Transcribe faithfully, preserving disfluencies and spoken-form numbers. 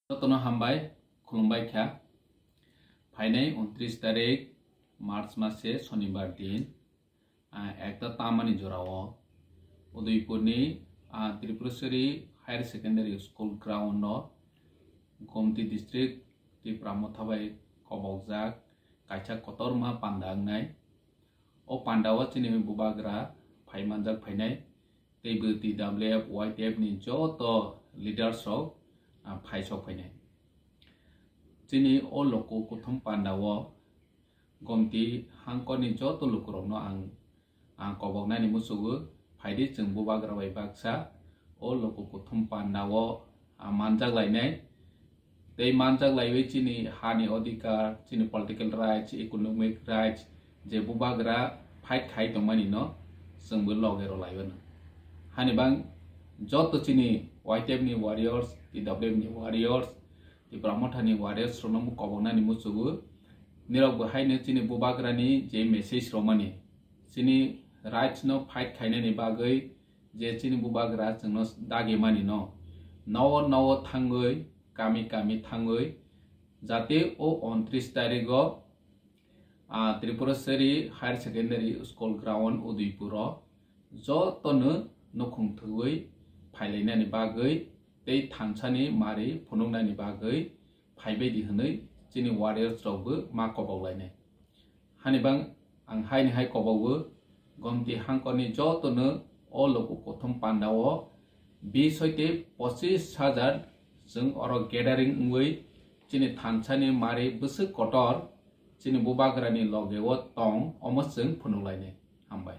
Jotono hambai, khulumbai kha. Phainai untris tarik March mase Sonibar din, ah, ekta tamani jorao Udaipurni, ah, Tripuraswari Higher Secondary School ground o Gomti District Tipra Motha bai kobokjak kaisa kotorma panda wngnai. O panda o chini bubagra phai manjak phainai. Tei bo T W F, Y T F ni joto leaders rok, ah, phai sok phainai. Chini o loko kuthum panda o Gomti hangkor ni joto lukurok no ang, ang kobok nani muchugo, phaidi chwng bubagra bai baksa o loko kuthum panda o, ah, manjak lainai. Tei manjak laiwi chini hani odhikar, chini political rights, economic rights, je bubagra fight khai tongmani no chwngbo loge rw laiwano. Hani bang joto chini Y T F ni warriors, T W F ni warriors, Tipra Motha ni warriors rokno bo kobok nani muchugo. Nirok bo haino chini bubagra ni je message romani, chini rights no fight khainani bagwi je chini bubagra chwngno dagi mani no, nowo nowo thangwi, kami kami thangwi, jate o untris tarigo, ah, Tripuraswari Higher Secondary School ground Udaipur o jotono nukhung thwgwi phailainani bagwi tei thansani mari phunuknani bagwi phaibaidi hwnwi chini warriors rokbo ma kobok lainai. Hani bang ang haini hai kobogo, Gomti hangkorni jotono o loko kuthum panda o bis hoite pochis hajar chwng oro gathering wngwi chini thansani mari bwswk kotor chini bubagrani loge o tong omo chwng phunuk lainai. Hambai.